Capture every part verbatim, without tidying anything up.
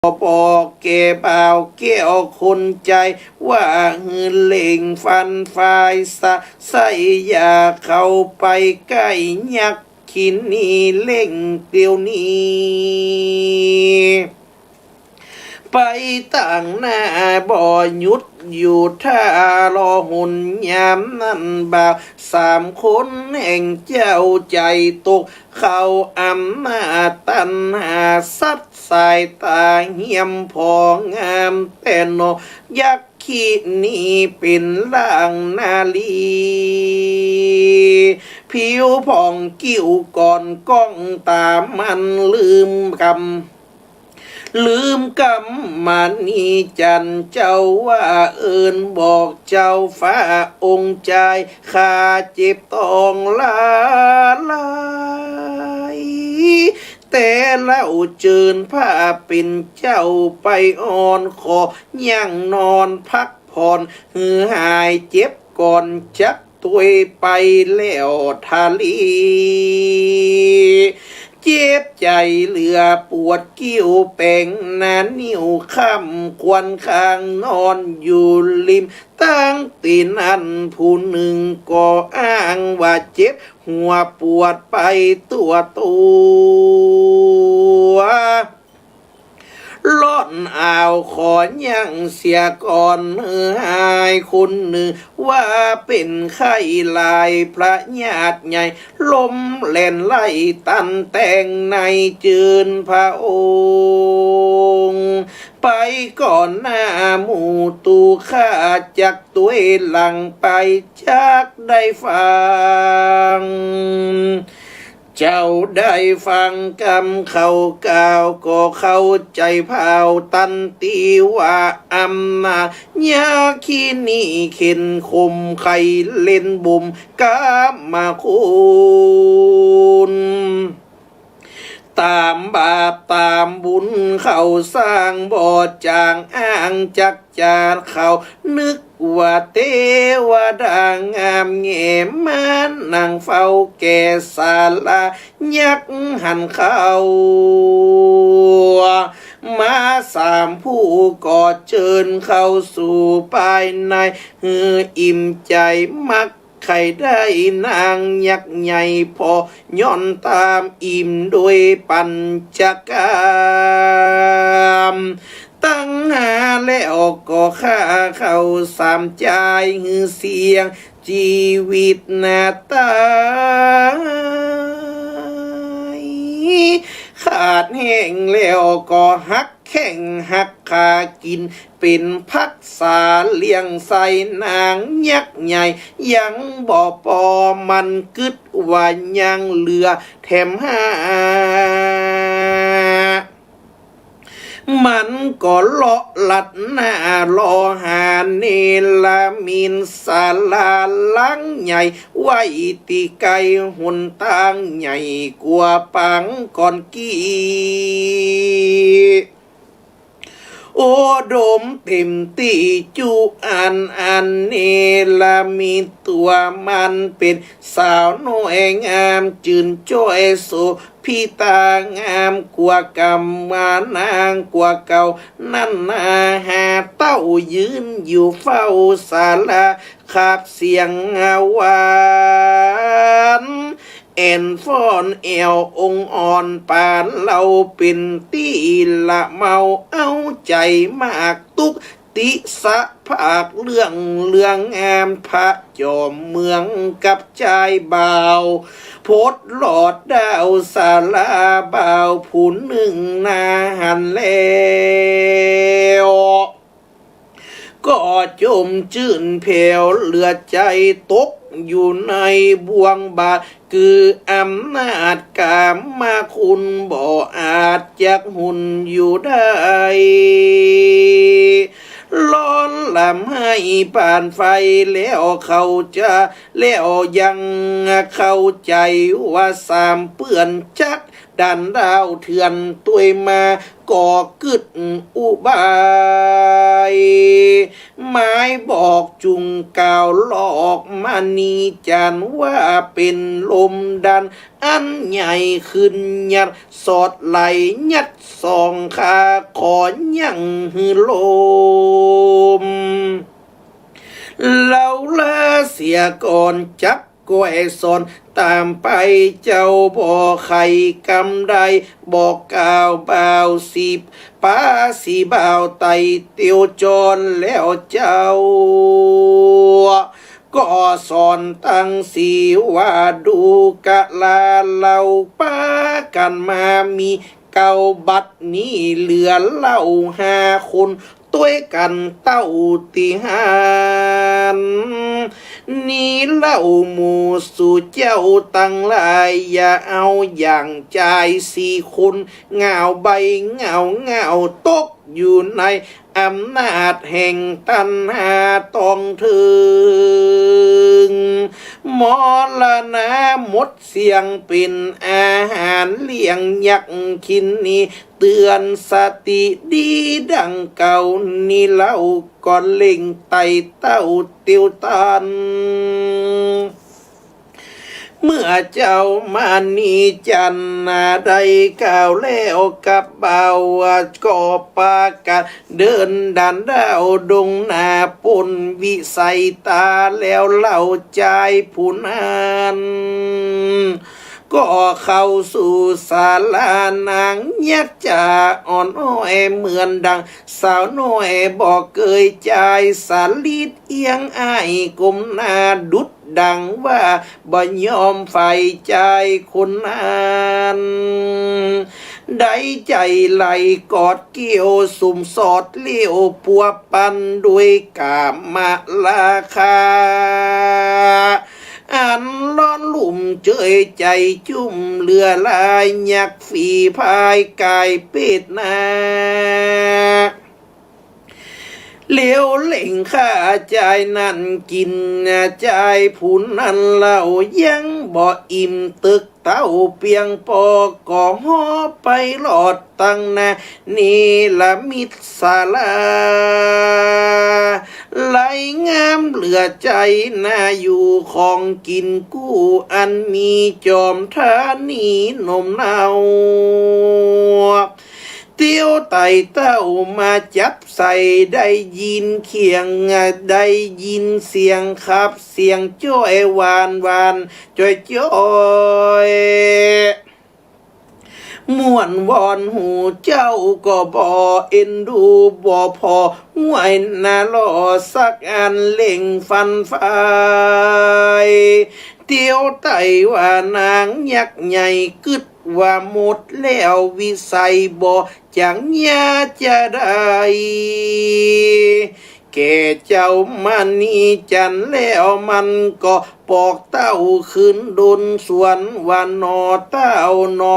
บอกแก่บ่าวแก้วคนใจ๋ ว่าหื้อเล็งฟันฝ่ายซ้าย ใส่อย่าเข้าไปใก้ยักขินี เร่งเดี๋ยวนี้ ไปตังหน้าบ่หยุดอยู่ท่า รอหนยามนั้นบ่าวสามคนแห่งเจ้าใจ๋ตก เข้าอำนาจตัณหาสัตว์ สายต๋าเหียมผ่องงามแต๊หนอ ยักขินีเป๋นร่างนารี ผิวผ่องกิ้วก่อนก้องต๋ามัน ลืมกำ ลืมกำมณีจันทร์ เจ้าว่าเอิ้นบอกเจ้าฟ้าองค์จาย ข้าเจ็บต้องละลาย แต่เล่าเจิญพระเป๋นเจ้าไปอ่อน ขอยังนอนพักผ่อน หื้อหายเจ็บก่อนจักตวยไปแล้วทะลี เจ็บใจ๋เหลือปวดกิ้วแป๋งหน้านิ้วค่ำ ควรข้างนอนอยู่ริม ตังตี้นั้นผู้นึ่งก็อ้างว่าเจ็บหัวปวดไปตั๋วตั๋ว ล่อนอ่าวขอยังเสียก่อน หื้อหายคนนึ่งว่าเป๋นไข้หลาย พระญาติใหญ่ลมแล่นไล่ตันแต่งใน เจิญพระองค์ไปก่อนหน้าหมู่ ตั๋วข้าจักตวยหลังไป จักได้ฟัง เจ้าได้ฟังกำเขากล่าว ก็เข้าใจ๋พาวตันตี้ว่า อำนาจยักขินีเข็ญข่ม ใค่เล่นบ่มกามคุณ ต๋ามบาปต๋ามบุญเขาสร้าง บ่จ๋างอ้างจักจาด เขานึกว่าเตวดางามแง่ มานั่งเฝ้าแก่ศาลา ยักหันเข้ามาสามผู้ ก็เจิญเข้าสู่ภายใน หื้ออิ่มใจ๋มัก ใค่ได้นางยักษ์ใหญ่ ผ่อย้อนต๋ามอิ่มโดยปัญจกาม ตังหาแล้วก็ข้าเขาสามจาย หื้อเสี้ยงจีวิตนาต๋าย ขาดแฮงแล้วก็หักแข้งหักขา กิ๋นเป๋นผักสาเลี้ยงใส่ นางยักษ์ใหญ่ยังบ่ปอ มันกึ๊ดว่ายังเหลือแถมห้า มันก็เลาะลัดหน้าลอหาเนรมิตรศาลาหลังใหญ่ ไว้ตี้ใก้หนตางใหญ่กว่าปางก่อนกี้ อุดมเต๋มตี้จุอัน อันเนรมิตตั๋วมันเป๋นสาวน้อยงามจื้นจ้อยโส พิตางามกว่ากำมานางกว่าเก่านั้นนา ห้าเต้ายืนอยู่เฝ้าศาลา ขับเสียงหวาน แอ่นฟ้อนแอ่วองค์อ่อนปานเหล้า เป๋นตี้ละเมา เอาใจ๋มากตุ๊ก ติสะภาคเรื่อง เรื่องงามพระจอมเมืองกับจายบ่าว พดหลอดดาวสาลาบ่าวผู้นึ่งนาหันแล้ว ก็จมจื้นแผ้วเหลือใจ๋ตกอยู่ในบ่วงบาป คืออำนาจกามคุณบ่อาจจักหุนอยู่ได้ ร้อนลำให้ปานไฟแล้วเขาจะ แล้วยังเข้าใจ๋ว่าสามเปื้อนจัก ดันดาวเถื่อนตวยมา ก่อกึ๊ดอุบาย หมายบอกจุ่งกล่าวหลอกมณีจันทร์ ว่าเป๋นลมดันอันใหญ่ขึ้นหยัด สอดไหลยัดส่องข้า ขอยั้งหื้อลม เฮาลาเสียก่อน จักก้อยสอนต๋ามไป เจ้าบ่ใค่กำได้ บอกกล่าวบ่าวสิบ ปาสีบ่าวไต่เตียวจร แล้วเจ้า ก็สอนตังสีว่า ดูกะลาเฮาปากั๋นมามีเก้า บัดนี้เหลือเฮาห้าคน ตวยกั๋นเต้าตี้หั้น นี้เล่าหมู่สูเจ้าตังหลาย อย่าเอาอย่างจายสี่คน เหงาใบเหงาเหงา ตกอยู่ในอำนาจแห่งตัณหาตองเถิง มรณะหมดเสี้ยง เป๋นอาหารเลี้ยงยักษ์คินนี เตือนสติดีดังเก่า นี้เล่าก็เล่งไต่เต้าเตียวตัน เมื่อเจ้ามณีจันทร์นาได้กล่าวแล้วกับบ่าว ก็ปากั๋นเดินดันดาวดงนา ป๊นวิสัยต๋าแล้วเล่าจายผู้นั้น ก็เข้าสู่ศาลา นางยักษ์จ๋าอ่อนอ้อย เหมือนดังสาวน้อยบ่เกยจาย สาลีดเอียงอ้ายก้มหน้า ดุจดังว่าบ่ยอมใฝ่จายคนนั้น ได้ใจ๋ไหล่กอดเกี้ยว สุมสอดเลี้ยวปัวปัน ด้วยกามราคา อันร้อนลุ่มเจยใจ๋จุ่ม เหลือลายยักษ์ฝีพายก๋ายเปรตนา เหลียวเล่งฆ่าจายนั้น กิ๋นจายผู้นั้น เล่ายังบ่อิ่ม ตึกเต้าเปียงปอ ก็ฮอไปรอดตังนา เนรมิตศาลา ไร้งามเหลือใจ๋ น่าอยู่ของกิ๋นกู้ อันมีจอมธานีหนมเนา เตียวไต่เต้ามาจับใส่ ได้ยินเขียง ได้ยินเสียงขับ เสียงจ้อยหวานหวาน จ้อยจ้อย ม่วนวอนหูเจ้าก็บ่เอ็นดู บ่ผ่อห้วยนาหล่อสักอัน เล่งฟันฝ่าย เตียวไต่ว่านางยักษ์ใหญ่ กึ๊ดว่าหมดแล้ววิสัย บ่จักเยียะจะได้ แก่เจ้ามณีจันทร์แล้ว มันก็ปอกเต้าคืนดน สวนว่าหนอเต้าหนอ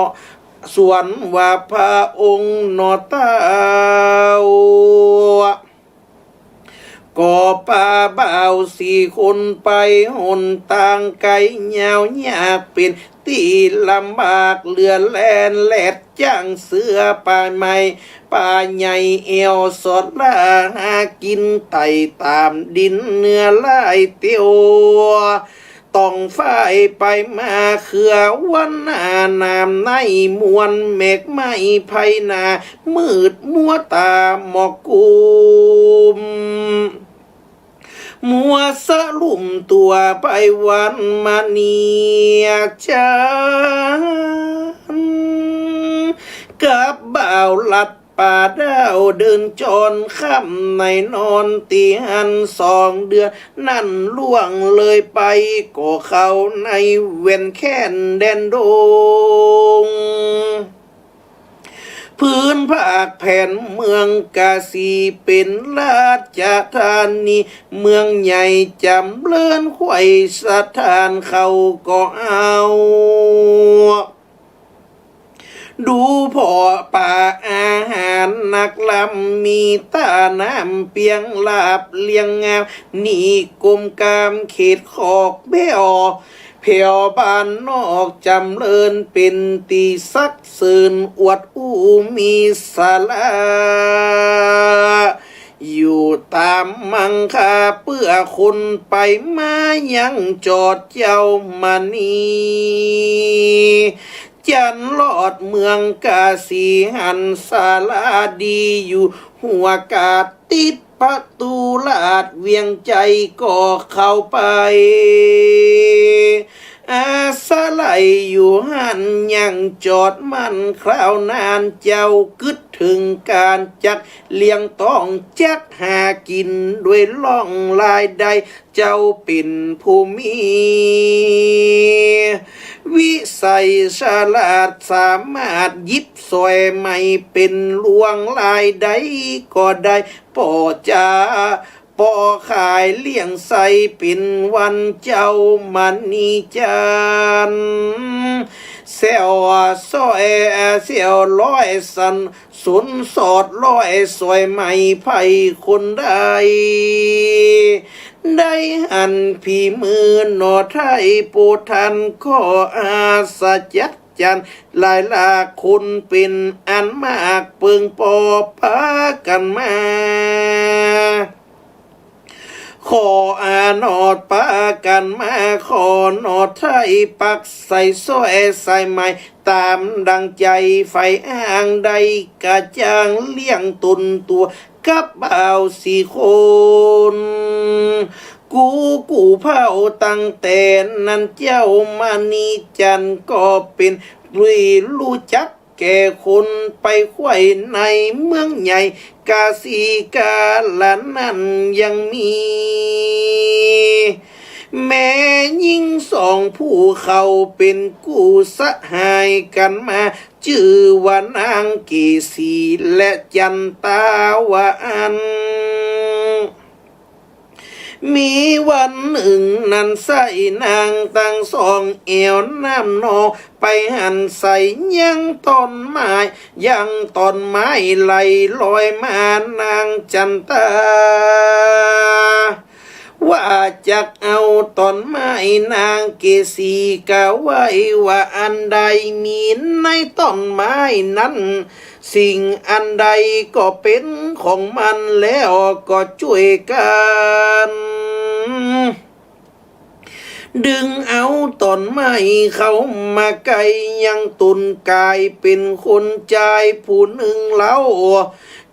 สวนว่าพระองค์หนอเต้า ก็ปาบ่าวสี่คนไป หนตางไก๋ยาวยาก เป๋นตี้ลำบาก เหลือแล่นแลด จ้างเสือป่าไม้ป่าใหญ่ แอ่วสอดล่าหากิ๋น ไต่ต๋ามดินเหนือลายเตียว ต้องฝ่ายไปมา เขือวันนาน้ำใน มวลแมกไม้ไพนา มืดมัวต๋าหมอกกุม มัวสะลุ่มตั๋วไปวันมณีจันทร์ กับบ่าวลัดป่าดาว เดินจรค่ำในนอนตี้หั้นสองเดือน นั้นล่วงเลยไป ก็เข้าในแว่นแคว้นแดนดง พื้นภาคแผ่นเมืองกาสี เป๋นราชธานี เมืองใหญ่จ๋ำเริญไขว่สถาน เขาก็เอา ดูผ่อป่าอาหารนักล้ำ มีต้าน้ำเปียงราบเรียงงาม นิคมกามเขตคอกแบ้ว แผวบ้านนอกจ๋ำเริญเป๋นตี้สักเสริญอวดอู้มีสาระ อยู่ต๋ามมังคาเปื้อคนไปมายังจอดเจ้ามณี จันทร์รอดเมืองกาสีหันสาราดีอยู่หัวกาดติด ประตูราชเวียงไจยก็เข้าไป อาศัยอยู่หั้นยังจอดมั่นคราวนาน เจ้ากึ๊ดเถิงก๋านจักเลี้ยงต๊องจักหากิ๋นด้วยล่องรายได้ เจ้าเป๋นผู้มีวิสัยฉลาด สามารถหยิบสอยใหม่เป๋นหลวงรายได้ก็ได้ ป้อจ๋า ป้อขายเลี้ยงใส่เป๋นวันเจ้ามณีจันทร์ แซวสอยแซวร้อยสันสนสอดร้อยสอยใหม่ไพร่คนใด ได้หันผีมือหนอไท้โปรดท่านก็อัศจรรย์หลายหลากคนเป๋นอันมากเปิงปอปากั๋นมา ขออาหนอดปากั๋นมา ขอหนอดไท้ปักใส่สอยใส่ใหม่ ต๋ามดังใจ๋ใฝ่อ้างได้กระจ่างเลี้ยงต๋นตั๋วกับบ่าวสี่คน กู้กู้เผ่าตั้งแต่นั้นเจ้ามณีจันทร์ก็เป๋นตี้ฮู้จัก แก่คนไปใคว่ในเมืองใหญ่กาสีกาละนั้นยังมี แม่ญิงสองผู้เขาเป๋นกู้สหายกั๋นมา จื้อว่านางเกสีและจันตาว่าอั้น มีวันนึ่งนั้นไส้นางตังสองแอ่วน้ำหนอง ไปหันใส่ยังต้นไม้ ยังต้นไม้ไหลลอยมา นางจันตา ว่าจักเอาต้นไม้ นางเกสีกล่าวไว้ว่าอันใดมีในต้นไม้นั้น สิ่งอันใดก็เป๋นของมันแล้วก็จ้วยกั๋น ดึงเอาต้นไม้เข้ามาใก้ยังต๋นก๋ายเป๋นคนจายผู้นึ่งเล่า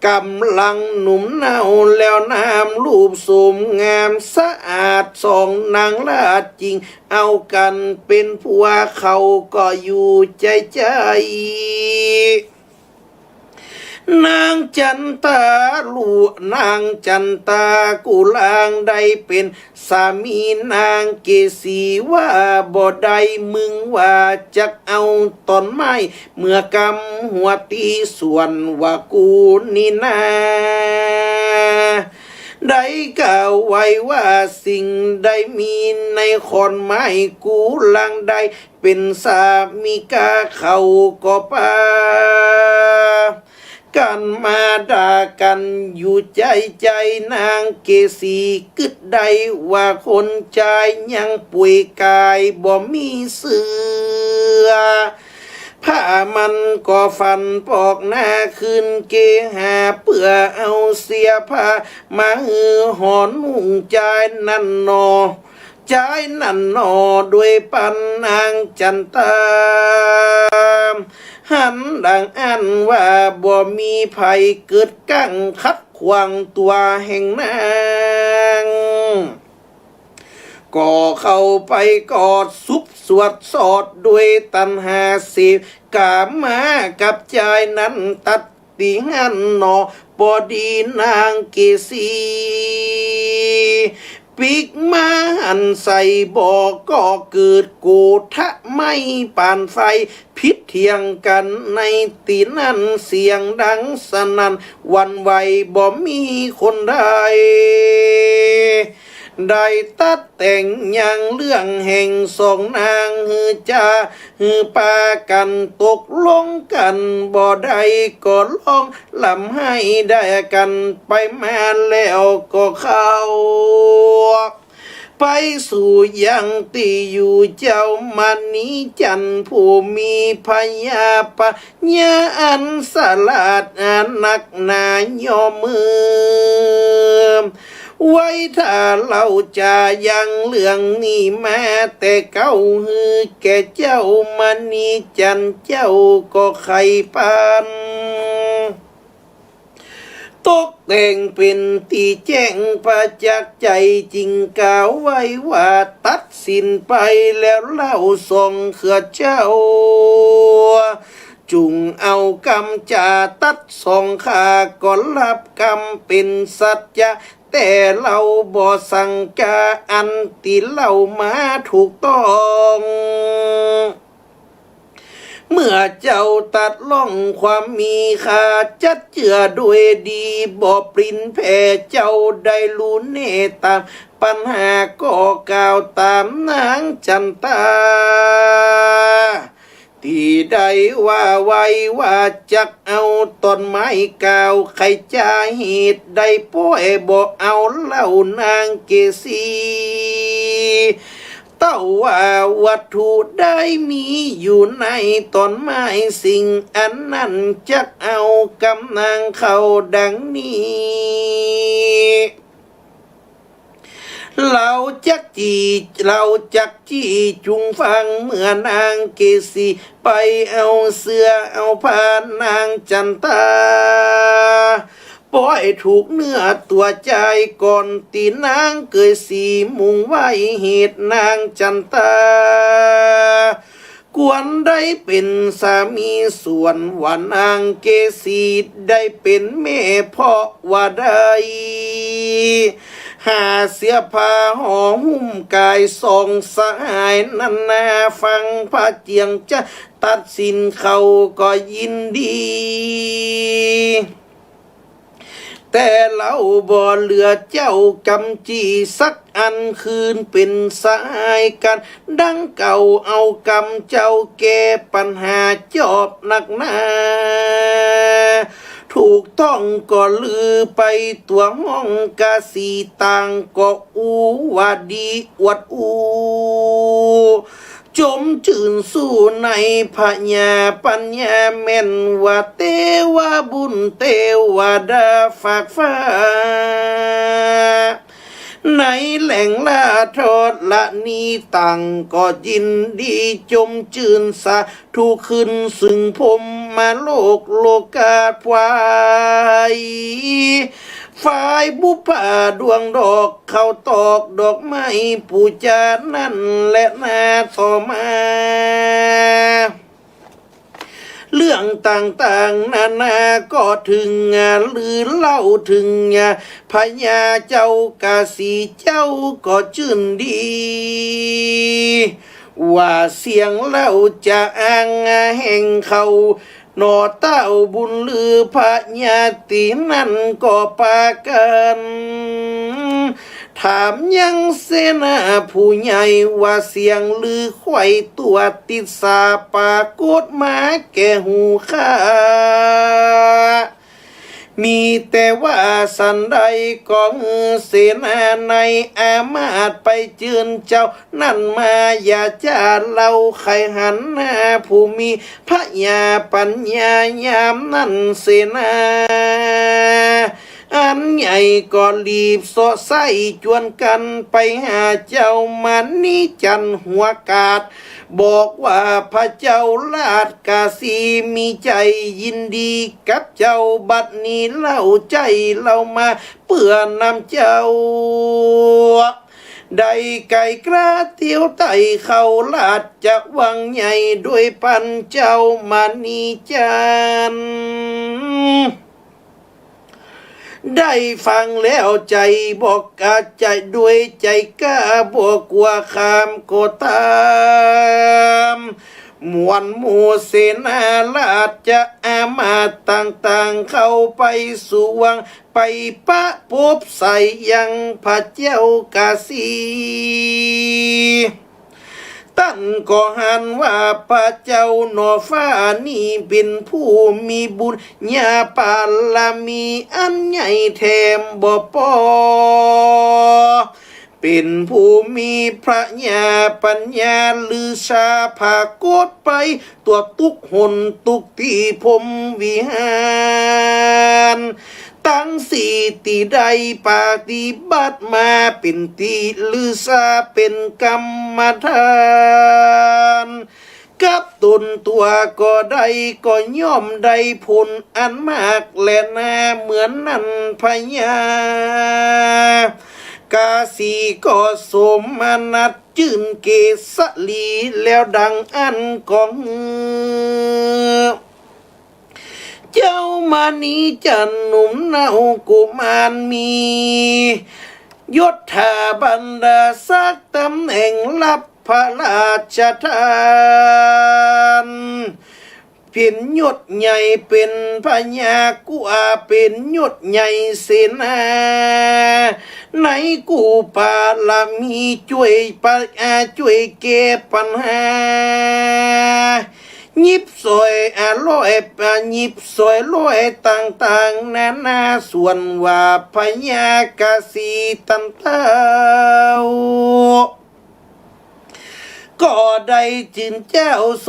ก่ำลังหนุ่มเนาแล้วน้ำรูปโสมงามสะอาด สองนางราชจิ่งเอากั๋นเป๋นผัว เขาก็อยู่ใจ๋ใจ๋ นางจันตาลู่ นางจันตากู้ลางได้เป๋นสามีนางเกสีว่าบ่ได้ มึงว่าจักเอาต้นไม้เมื่อกำหัวตี้สวนว่ากูนี่นา ได้กล่าวไว้ว่าสิ่งใดมีในขอนไม้กู้ลางได้ เป๋นสามิกาเขาก็ปากั๋นมาด่ากั๋นอยู่ใจ๋ใจ๋ นางเกสีกึ๊ดได้ว่าคนจายยังป่วยก๋ายบ่มีเสื้อผ้า มันก็ฟันปอกหน้าคืนเกหา เปื้อเอาเสื้อผ้ามาหื้อหอนุ่งจายนั่นหนอ จายนั่นหนอ ด้วยปันนางจันตา หันดังอั้นว่าบ่มีใผเกิดกั้งขัดขวางตั๋วแห่งนาง ก็เข้าไปกอดสุบสวดสอดด้วยตัณหาเสพก๋ามมากับจายนั้น ตัด ตี้หั้นหนอ ปอดีนางเกสีปิ๊กมาหันใส่บ่อ ก็เกิดโกฏะไหม้ปานไฟ ผิดเถียงกั๋นในตี้นั้น เสียงดังสนั่นหวั่นไหว บ่มีคนใด ได้ตัดแต่งยังเรื่องแห่งสองนาง หื้อจ๋าหื้อปากั๋นตกลงกั๋นบ่ได้ ก็ร้องร่ำไห้ได้กั๋นไปมา แล้วก็เข้า ไปสู่ยังตี้อยู่เจ้า มณีจันทร์ผู้มีผญาปัญญาอันสลาดนักหนา ย่อมเมิน ไว้ถ้าเฮาจะยังเรื่องนี้มาแต่เก๊า หื้อแก่เจ้า มณีจันทร์เจ้าก็ใค่ปาน ตกแต่งเป๋นตี้แจ้งประจักษ์ใจ๋ จึงกล่าวไว้ว่า ตัดสินไปแล้วเล่าสองเขรือเจ้า จุ่งเอากำจาตัดสองข้า ก็ฮับกำเป๋นสัจจะ แต่เฮาบ่สังกาอันตี้เล่ามาถูกต้อง เมื่อเจ้าตรัสล่องความมีข้า จัดเจื้อโดยดี บ่ปลิ้นแผ่ เจ้าได้ฮู้แน่ต๋ามปัญหา ก็กล่าวต๋ามนางจันทา ตี้ได้ว่าไว้ว่า จักเอาต้นไม้กล่าว ใค่จะเหตุใดป้อยบ่เอาเล่านางเกสี เต้าว่าวัตถุได้มีอยู่ในต้นไม้สิ่งอันนั้น จักเอากำนางเข้าดังนี้ เฮาจักจี้ เฮาจักจี้จุ่งฟัง เมื่อนางเกสีไปเอาเสื้อเอาผ้านางจันทา ป้อยถูกเนื้อตั๋วจายก่อน ตี้นางเกสีมุ่งไว้เหตุนางจันทา ควรได้เป๋นสามี ส่วนว่านางเกสีได้เป๋นแม่ เพราะว่าได้หาเสื้อผ้าห่อหุ้มก๋ายสองสหายนั้นนา ฟังพระเจียงจะตัดสินเขาก็ยินดี แต่เฮาบ่เหลือเจ้ากำจี้สักอัน คืนเป๋นสหายกั๋นดังเก่า เอากำเจ้าแก้ปัญหาจอบนักหนา ถูกต้องก็ลือไป ตั๋วห้องกาสีต่างก็อู้ว่าดีอวดอู้ จมจื้นสู้ในผญาปัญญาแม่นว่า เตวบุญเตวดาฟากฟ้า ในแหล่งราชธรณีต่างก็ยินดีจมจื้น สาธุขึ้นซึ่งพรหมโลก โลกาฝ่าย ฝ่ายบุปผาดวงดอก เข้าตอกดอกไม้ปู๋จานั้นแลนา ต่อมา เรื่องต่างๆ นานาก็เถิงลือเล่าเถิง ผญาเจ้ากาสีเจ้าก็จื้นดี ว่าเสียงเล่าจะอ้างแห่งเขา หนอเต้าบุญลือ ผญาตี้นั้นก็ปากั๋น ถามยังเสนาผู้ใหญ่ว่า เสียงลือใคว่ตั๋วติสสาปรากฏมาแก่หูข้า มีแต่ว่าสันใดก็หื้อเสนาในอามาตย์ไปเจิญเจ้านั้นมา อย่าจ้าเฮาใค่หันหน้าผู้มี ผญาปัญญายามนั้นเสนาอันใหญ่ก็รีบเซาะใส้จวนกั๋นไปหาเจ้ามณีจันทร์หัวขาด บอกว่าพระเจ้าราชกาสีมีใจ๋ยินดีกับเจ้า บัดนี้เล่าใจ้เฮามาเปื้อนำเจ้า ได้ไก๋กล้าเตียวไต่เข้าราชวังใหญ่ โดยปั๋นเจ้ามณีจันทร์ ได้ฟังแล้วใจ๋บ่กล้า ใจ๋ด้วยใจ๋กล้าบ่กั๋ว ข้ามก็ต๋าม มวลหมู่เสนาราชอามาตย์ต่างๆ เข้าไปสู่วัง ไปประปบใส่ยังพระเจ้ากาสี ต้านก็หันว่าพระเจ้าหนอฟ้านี้เป๋นผู้มีบุญญาปารมีอันใหญ่แถมบ่ปอ เป๋นผู้มีผญาปั๋ญญา ฤๅชาผากฏไป ตั๋วตุ๊กหนตุ๊กตี้พรหมวิหารตังสี่ตี้ได้ปฏิบัติมา เป๋นตี้ฤๅชาเป๋นกรรมฐาน กับต๋นตั๋วก็ได้ ก็ย่อมได้ผลอันมากแลนา เหมือนนั้นพญากาสีก็สมนัสจื้นเกศะลี แล้วดังอั้นก็หื้อ เจ้ามณีจันทร์หนุ่มเนากุมารมี ยศถาบรรดาศักดิ์ต๋ำแหน่งรับพระราชทาน เป๋นยศใหญ่เป๋นพญากั๋ว เป๋นยศใหญ่เสนา ในกู้ปารมีจ้วยปะ อ่า จ้วยแก้ปัญหา หยิบสอย อ่า ร้อย อ่า หยิบสอยร้อยต่างๆ นานา ส่วนว่าพญากาสีตันเต้า ก็ได้จื้นเจ้าส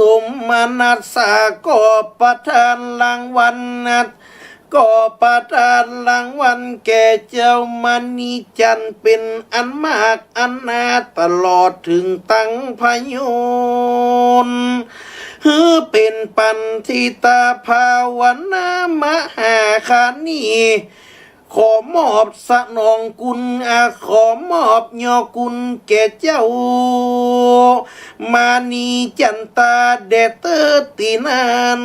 มนัสสา ก็ประทานรางวัลนัด ก็ประทานรางวัลแก่เจ้ามณีจันทร์เป๋นอันมากอันนา ตลอดเถิงตังพยนต์ หื้อเป๋นปัณฑิตาภาวนา มหาคานี ขอมอบสนองคุณ อ่า ขอมอบยอคุณแก่เจ้ามณีจันตาแด่เต๊อะตี้นั้น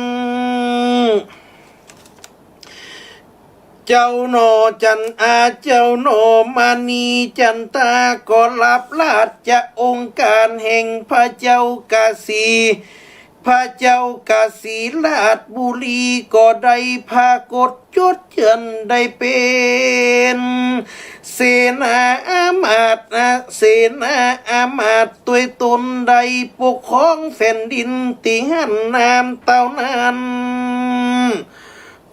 เจ้าหนอจัน อ่า เจ้าหนอมณีจันตา ก็รับราชองค์การแห่งพระเจ้ากาสี พระเจ้ากาสีราชบุรีก็ได้ผากฏจดเจื้อนได้เป๋นเสนาอามาตย์ อ่า เสนาอามาตย์ตวยต๋นได้ปกครองแผ่นดินตี้หั้นนามเต้านั้น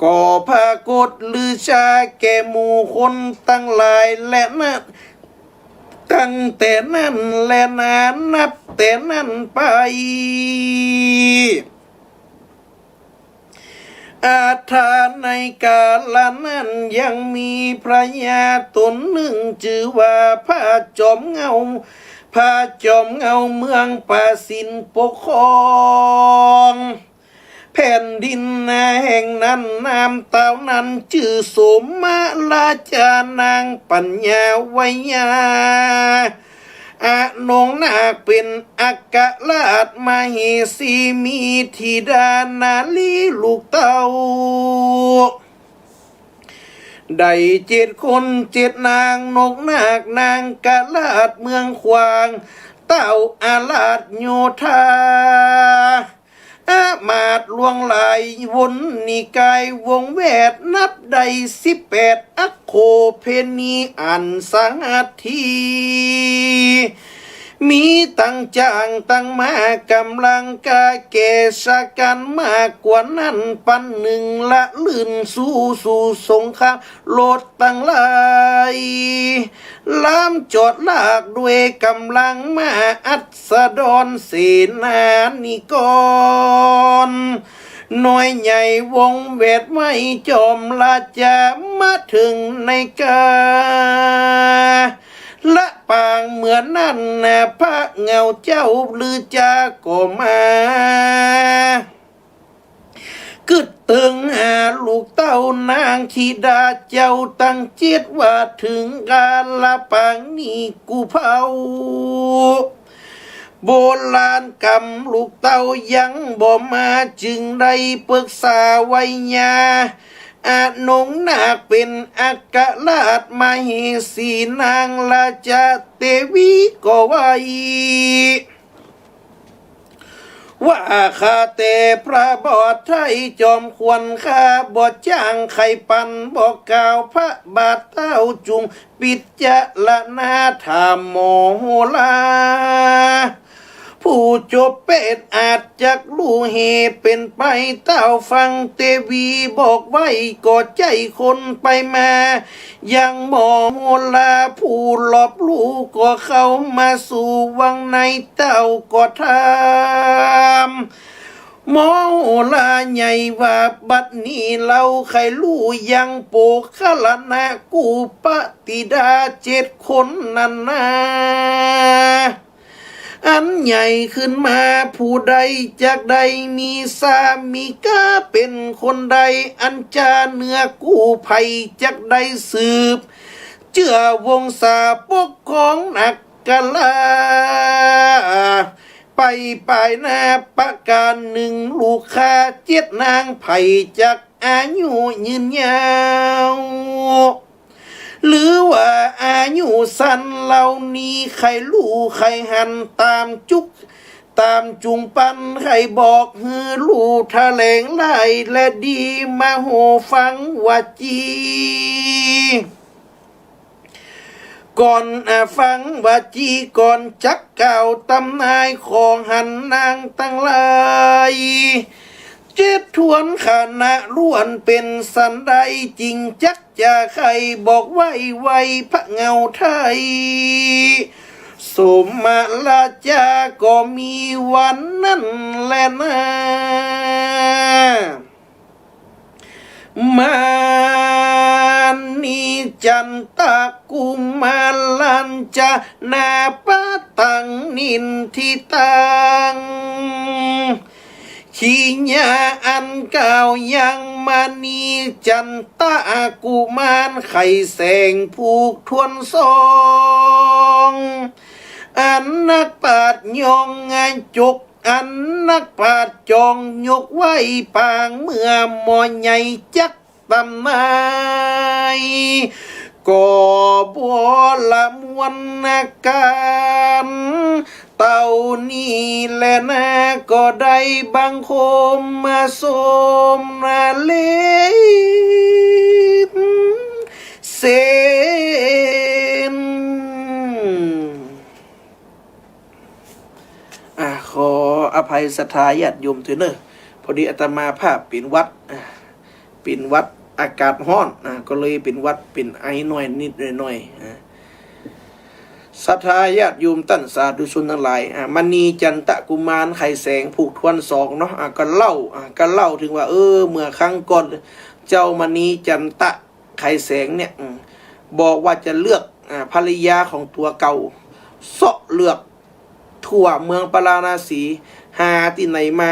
ก็ผากฏฤๅชาแก่หมู่คนตังหลายแลนา ตั้งแต่นั้นแลนา นับแต่นั้นไป อัฏฐา ในกาละนั้นยังมีพญาต๋นนึ่งจื้อว่าพระจอมเหง้า พระจอมเหง้าเมืองปาสินปกครอง แผ่นดินนาแห่งนั้น นามเต้านั้นจื้อโสมราชา นางปัญญาไวยา อนงนาคเป๋นอัครราชมเหสี มีธิดานารีลูกเต้า ได้เจ็ดคนเจ็ดนาง นกนาคนางคราชเมืองขวาง เต้าอาราชโยธา อามาตย์หลวงหลายวนนิกายวงแวด นับได้สิบแปดอัคโคเภณีอันสหัตถี มีตังจ๊างตังม้าก๋ำลังกล้าแก่ชาญมากกว่านั้นปันนึ่ง ละลื่นสู่สู่สงคราม รถตังหลาย ล้ามจอดลากด้วยก๋ำลังม้า อัสดรเสนานิกร น้อยใหญ่วงแวดไว้ จอมราชามาเถิงในกาละปางเมื่อนั้นนา พระเหง้าเจ้าฤๅชาก็มา กึ๊ดเติงหาลูกเต้านางธิดาเจ้าตังเจ็ดว่า เถิงกาละปางนี้กู้เผ่า โบราณกำลูกเต้ายังบ่มา จึงได้ปรึกษาไวยา อนงนาคเป๋นอัครราชมเหสี นางราชเตวีก็ว่าอี้ ว่าข้าแต่พระบอดไทยจอมขวัญ ข้าบ่จ้างใผปัน บ่กล่าวพระบาทเต้า จุ่งปิจารณาถามหมอโหรา ผู้จบแปดอาจจักฮู้เหตุเป๋นไป เต้าฟังเตวีบอกไว้ ก็ใจ้คนไปมา ยังหมอโหราผู้รอบฮู้ ก็เข้ามาสู่วังใน เต้าก็ถาม หมอโหราใหญ่ว่า บัดนี้เฮาใค่ฮู้ยัง โภคคัลลณะกู้พระธิดาเจ็ดคนนั้นนา อันใหญ่ขึ้นมาผู้ใดจักได้มีสามีกาเป๋นคนใด อันจาเหนือกู้ใผจักได้สืบเจื้อวงศาปกครองนักกาลา ไปปายหน้าประก๋านนึ่ง ลูกข้าเจ็ดนาง ใผจักอายุยืนยาว หรือว่าอายุสั้น เหล่านี้ใค่ฮู้ใค่หัน ต๋ามจุกต๋ามจุงปัน ใค่บอกหื้อฮู้แถลงร้ายและดี มาโหฟังว่าจี ก่อน อ่า ฟังว่าจีก่อนจักกล่าวตำนาย ขอหันนางตังหลาย เจ็ดทวนคณะล้วนเป๋นสันใด จึงจักจะใค่บอกไว้ไวพระเหง้าไทย สมมาราชาก็มีวันนั้นแลนา มณีจันตะกุมารรัญจนาปะตังนินทิตัง ขีญาอันกล่าวยังมณีจันตะกุมารไข่แสงผูกทวนสอง อันนักปราชญ์ยองจก อันนักปราชญ์จองยกไว้ปางเมื่อหมอใหญ่จักตำนาย ก็บ่ละมวลนาก๋าน เต้านี้แลนา ก็ได้บังคมมาสมนาเลนเสน อ่า ขออภัยศรัทธาญาติโยมตวยเน่อ พอดีอาตมาภาพเป๋นหวัด อ่า เป๋นหวัดอากาศฮ้อน อ่า ก็เลยเป๋นหวัดเป๋นไอหน่อยนิดหน่อย อ่า ศรัทธาญาติโยมต้านสาธุชนตังหลาย อ่า มณีจันตะกุมารไข่แสงผูกทวนสองเนาะ อ่า ก็เล่า อ่า ก็เล่าเถิงว่า เออ เมื่อครั้งก่อน เจ้ามณีจันตะ ไข่แสงเนี่ย อืม บอกว่าจะเลือก อ่า ภรรยาของตั๋วเก่า เซาะเลือกทั่วเมืองปาราณสี หาตี้ไหนมา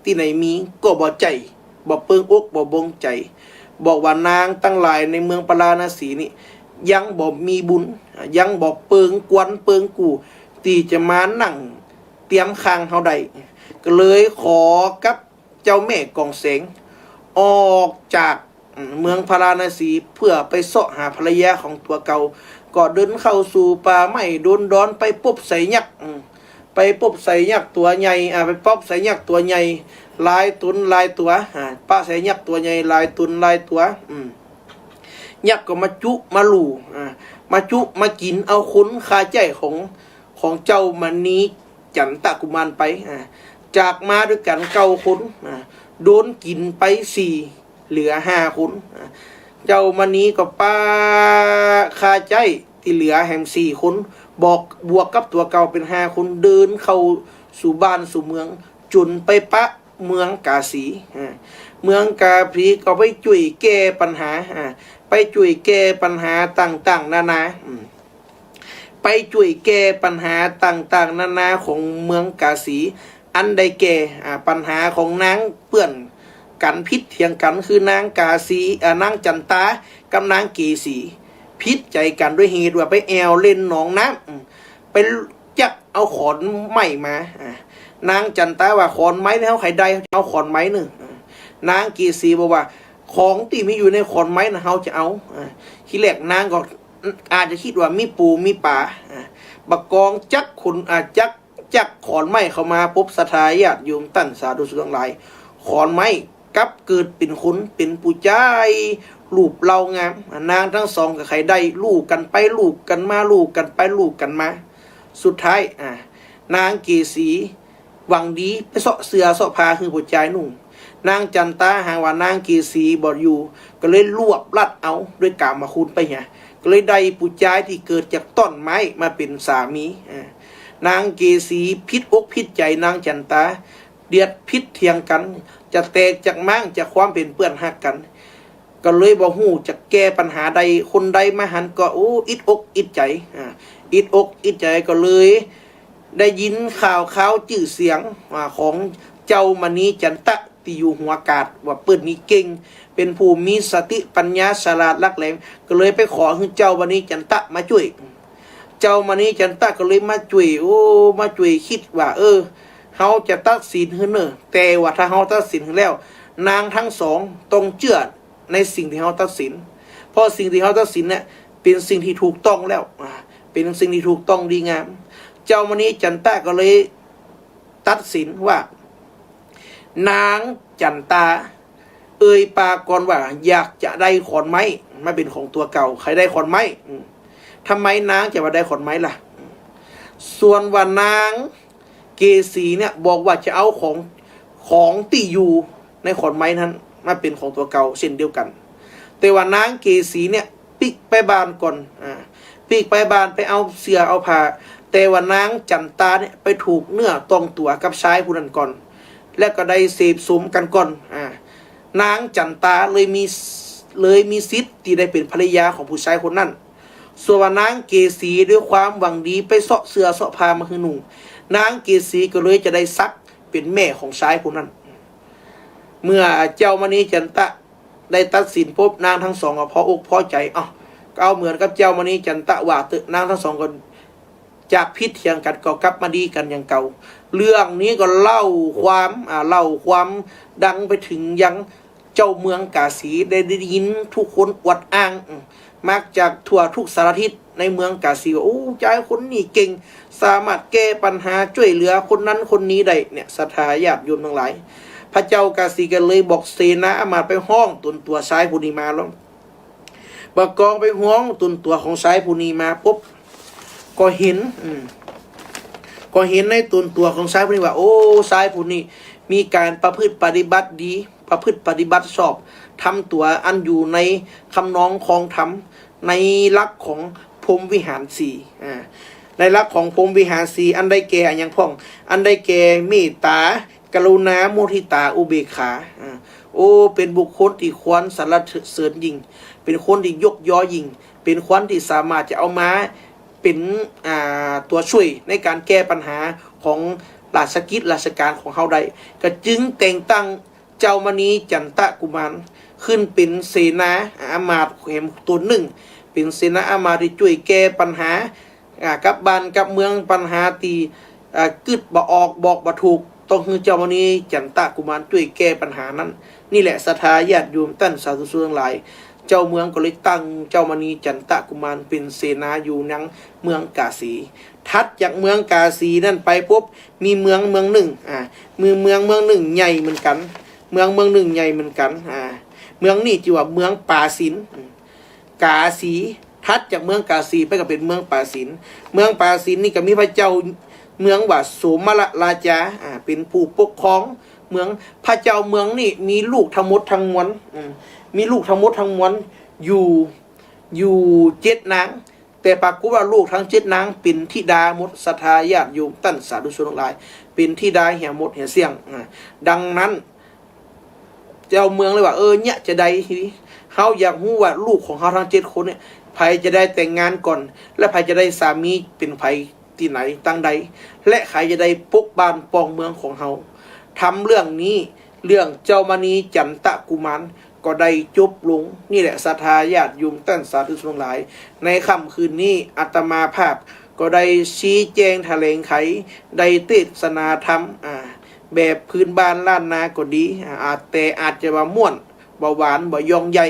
ตี้ไหนมี ก็บ่ใจ้ บ่เปิงอก บ่บงใจ๋ บอกว่านางตังหลายในเมืองปาราณสีนี่ ยังบ่มีบุญ อ่า ยังบ่เปิงกวนเปิงกู่ ตี้จะมานั่งเตียมข้างเฮาได้ ก็เลยขอกับ เจ้าแม่กองแสง ออกจาก อืม เมืองพาราณสี เพื่อไปเซาะหาภรรยาของตั๋วเก่า ก็เดินเข้าสู่ป่าไม้โดนดอน ไปปบไสยักษ์ อืม ไปปบไสยักษ์ตั๋วใหญ่ อ่า ไปปบไสยักษ์ตั๋วใหญ่ หลายต๋นหลายตั๋ว อ่า ปะไสยักษ์ตั๋วใหญ่หลายต๋นหลายตั๋ว อืม ยักษ์ก็มาจุมาลู่ อ่า มาจุมากิ๋นเอาคนคาใจ๊ของ ของเจ้ามณี จันตะกุมารไป อ่า จากมาด้วยกั๋นเก้าคน อ่า โดนกิ๋นไปสี่ เหลือห้าคน อ่า เจ้ามณีก็ปะคาใจ๊ตี้เหลือแหมสี่คน บอกบวกกับตั๋วเก่าเป๋นห้าคน เดินเข้าสู่บ้านสู่เมือง จ๋นไปปะเมืองกาสี อ่า เมืองกาสีก็ไปจ้วยแก้ปัญหา อ่า ไปจ้วยแก้ปัญหาต่างๆ นานา อืม ไปจ้วยแก้ปัญหาต่างๆ นานาของเมืองกาสี อันได้แก่ อ่า ปัญหาของนางเปื้อนกั๋นผิดเถียงกั๋น คือนางกาสี อ่า นางจันตากับนางเกสี ผิดใจ๋กั๋นด้วยเหตุว่าไปแอ่วเล่นหนองน้ำ อืม ไปจักเอาขอนไม้มา อ่า นางจันตาว่าขอนไม้นี่เฮาใค่ได้ เอาขอนไม้เน่อ อ่า นางเกสีบอกว่าของตี้มีอยู่ในขอนไม้น่ะเฮาจะเอา อ่า ทีแรกนางก็ อาจจะกึ๊ดว่ามีปูมีป๋า อ่า บ่ากองจักคน อ่า จัก จักขอนไม้เข้ามาปบศรัทธาญาติโยมต้านสาธุชนตังหลาย ขอนไม้กลับเกิดเป๋นคน เป๋นผู้จาย รูปเร่างาม อ่า นางตังสองก็ใค่ได้ลู่กั๋นไปลู่กั๋นมา ลู่กั๋นไปลู่กั๋นมา สุดท้าย อ่า นางเกสีหวังดีไปเซาะเสื้อเซาะผ้าหื้อผู้จายนุ่ง นางจั๋นตาหากว่านางเกสีบ่อยู่ ก็เลยรวบรัดเอาด้วยกามคุณไปเหีย ก็เลยได้ผู้จายตี้เกิดจากต้นไม้มาเป๋นสามี อ่า นางเกสีผิดอกผิดใจ๋นางจั๋นตา เดือดผิดเถียงกั๋น จะแตกจากม้างจากความเป๋นเปื้อนฮักกั๋น ก็เลยบ่ฮู้จะแก้ปัญหาใด คนใดมาหันก็ โอ้ อิดอกอิดใจ๋ อ่า อิดอกอิดใจ๋ก็เลยได้ยินข่าวคราวจื้อเสียง อ่า ของเจ้ามณีจั๋นตะตี้อยู่หัวกาด ว่าเปิ้นนี่เก่ง เป๋นผู้มีสติปัญญาฉลาดหลักแหลม ก็เลยไปขอหื้อเจ้ามณีจั๋นตะมาจ้วย เจ้ามณีจั๋นตะก็เลยมาจ้วย โอ้ มาจ้วยกึ๊ดว่า เออ เฮาจะตัดสินหื้อเน่อ แต่ว่าถ้าเฮาตัดสินหื้อแล้ว นางตังสองต้องเจื้อในสิ่งตี้เฮาตัดสิน เพราะสิ่งตี้เฮาตัดสินเนี่ยเป๋นสิ่งตี้ถูกต้องแล้ว อ่า เป๋นสิ่งตี้ถูกต้องดีงาม เจ้ามณีจั๋นตะก็เลยตัดสินว่า นางจั๋นตา เอ่ยปากก่อนว่าอยากจะได้ขอนไม้มาเป๋นของตั๋วเก่า ใค่ได้ขอนไม้ อืม ทำไมนางจะบ่ได้ขอนไม้ล่ะ อืม ส่วนว่านางเกสีเนี่ยบอกว่าจะเอาของ ของตี้อยู่ในขอนไม้นั้นมาเป๋นของตั๋วเก่าเช่นเดียวกั๋น แต่ว่านางเกสีเนี่ยปิ๊กไปบ้านก่อน อ่า ปิ๊กไปบ้านไปเอาเสื้อเอาผ้า แต่ว่านางจั๋นตาเนี่ยไปถูกเนื้อต้องตั๋วกับจายผู้นั้นก่อน และก็ได้เสพสมกั๋นก่อน อ่า นางจั๋นตาเลยมี เลยมีสิทธิ์ตี้ได้เป๋นภรรยาของผู้จายคนนั้น ส่วนว่านางเกสีด้วยความหวังดีไปเซาะเสื้อเซาะผ้ามาหื้อนุ่ง นางเกสีก็เลยจะได้สักเป๋นแม่ของจายผู้นั้น เมื่อเจ้ามณีจั๋นตะได้ตัดสินปุ๊บ นางตังสองก็พออกพอใจ๋ เอ้า ก็เอาเหมือนกับเจ้ามณีจั๋นตะว่าเต๊อะ นางตังสองก็ จากผิดเถียงกั๋นก็กลับมาดีกั๋นอย่างเก่า เรื่องนี้ก็เล่าความ อ่า เล่าความดังไปเถิงยังเจ้าเมืองกาสี ได้ ได้ยินทุกคนอวดอ้าง อืม มักจากทั่วทุกสารทิศในเมืองกาสีว่า โอ้ จายคนนี้เก่ง สามารถแก้ปัญหาจ้วยเหลือคนนั้นคนนี้ได้ เนี่ย ศรัทธาญาติโยมตังหลาย พระเจ้ากาสีก็เลยบอกเสนาอำมาตย์ไปฮ้องตนตั๋วจายผู้นี้มาแล้ว บ่ากองไปฮ้องตนตั๋วของจายผู้นี้มาปุ๊บ ก็หัน อืม ก็หันในตนตั๋วของจายผู้นี้ว่า โอ้ จายผู้นี้มีก๋านประพฤติปฏิบัติดี ประพฤติปฏิบัติชอบ ทำตั๋วอันอยู่ในคำนองครองธรรม ในหลักของพรหมวิหารสี่ อ่า ในหลักของพรหมวิหารสี่ อันได้แก่อะหยังพ่อง อันได้แก่เมตตา กรุณา มุทิตา อุเบกขา อ่า โอ้ เป๋นบุคคลตี้ควรสรรเสริญยิ่ง เป๋นคนตี้ยกยอยิ่ง เป๋นคนตี้สามารถจะเอามาเป๋น อ่า ตั๋วจ้วยในก๋านแก้ปัญหาของราชกิจราชก๋านของเฮาได้ ก็จึงแต่งตั้งเจ้ามณีจั๋นตะกุมารขึ้นเป๋นเสนาอำมาตย์แหมต๋นนึ่ง เป๋นเสนาอำมาตย์ตี้จ้วยแก้ปัญหา อ่า กับบ้านกับเมือง ปัญหาตี้ อ่า กึ๊ดบ่ออก บอกบ่ถูก ต้องหื้อเจ้ามณีจั๋นตะกุมารจ้วยแก้ปัญหานั้น นี่แหละศรัทธาญาติโยมต้านสาธุชนตังหลาย เจ้าเมืองก็เลยตั้งเจ้ามณีจั๋นตะกุมารเป๋นเสนาอยู่ยังเมืองกาสี ถัดจากเมืองกาสีนั้นไปปุ๊บ มีเมืองเมืองนึ่ง อ่า มีเมืองเมืองนึ่งใหญ่เหมือนกั๋น เมืองเมืองนึ่งใหญ่เหมือนกั๋น อ่า เมืองนี้จื้อว่าเมืองป๋าสิน อืม กาสี ถัดจากเมืองกาสีไปก็เป๋นเมืองป๋าสิน เมืองป๋าสินนี่ก็มีพระเจ้าเมืองว่าโสมละราชา อ่า เป๋นผู้ปกครองเมือง พระเจ้าเมืองนี่มีลูกตังหมดตังมวล อืม มีลูกตังหมดตังมวลอยู่ อยู่เจ็ดนาง แต่ปรากฏว่าลูกตังเจ็ดนางเป๋นธิดาหมด ศรัทธาญาติโยมต้านสาธุชนตังหลาย เป๋นธิดาเหียหมดเหียเสี้ยง อ่า ดังนั้น เจ้าเมืองเลยว่า เออ เนี่ยจะใดทีนี้ เฮาอยากฮู้ว่าลูกของเฮาตังเจ็ดคนเนี่ย ใผจะได้แต่งงานก่อน และใผจะได้สามีเป๋นใผตี้ไหนตังใด และใผจะได้ปกบ้านป้องเมืองของเฮา ทำเรื่องนี้ เรื่องเจ้ามณีจั๋นตะกุมารก็ได้จบลง นี่แหละศรัทธาญาติโยมต้านสาธุชนตังหลาย ในค่ำคืนนี้อาตมาภาพก็ได้ชี้แจงแถลงไข ได้เตสนาธรรม อ่า แบบพื้นบ้านล้านนาก็ดี อ่า อาจ แต่อาจจะบ่ม่วน บ่หวาน บ่ย่องใย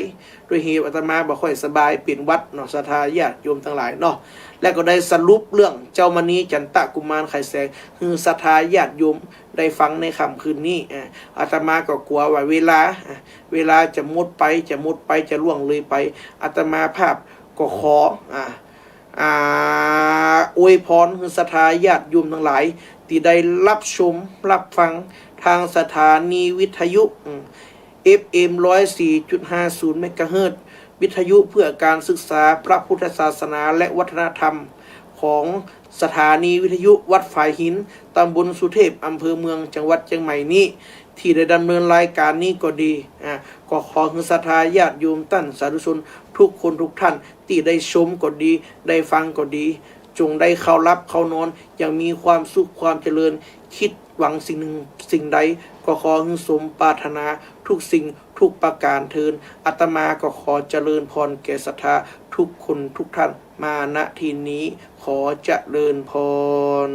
ด้วยเหตุอาตมาบ่ค่อยสบาย เป๋นหวัดเนาะ ศรัทธาญาติโยมตังหลายเนาะ และก็ได้สรุปเรื่องเจ้ามณีจั๋นตะกุมารไขแสง หื้อศรัทธาญาติโยมได้ฟังในค่ำคืนนี้ อ่า อาตมาก็กั๋วว่าเวลา อ่า เวลาจะหมดไป จะหมดไป จะล่วงเลยไป อาตมาภาพก็ขอ อ่า อ่า อวยพรหื้อศรัทธาญาติโยมตังหลาย ตี้ได้ฮับชมฮับฟังตางสถานีวิทยุ อืม เอฟเอ็ม ร้อยสี่จุดห้าศูนย์ เมกะเฮิรตซ์ วิทยุเพื่อการศึกษาพระพุทธศาสนาและวัฒนธรรม ของสถานีวิทยุวัดฝายหิน ตำบลสุเทพ อำเภอเมือง จังหวัดเจียงใหม่นี้ ตี้ได้ดำเนินรายก๋านนี้ก็ดี อ่า ก็ขอหื้อศรัทธาญาติโยมต้านสาธุชนทุกคนทุกท่าน ตี้ได้ชมก็ดี ได้ฟังก็ดี จงได้เข้าฮับเข้านอนอย่างมีความสุขความเจริญ คิดหวังสิ่งหนึ่งสิ่งใด ก็ขอหื้อสมปรารถนาทุกสิ่งทุกประก๋านเทอญ อาตมาก็ขอเจริญพรแก่ศรัทธาทุกคนทุกท่านมา ณ ที่นี้ ขอเจริญพร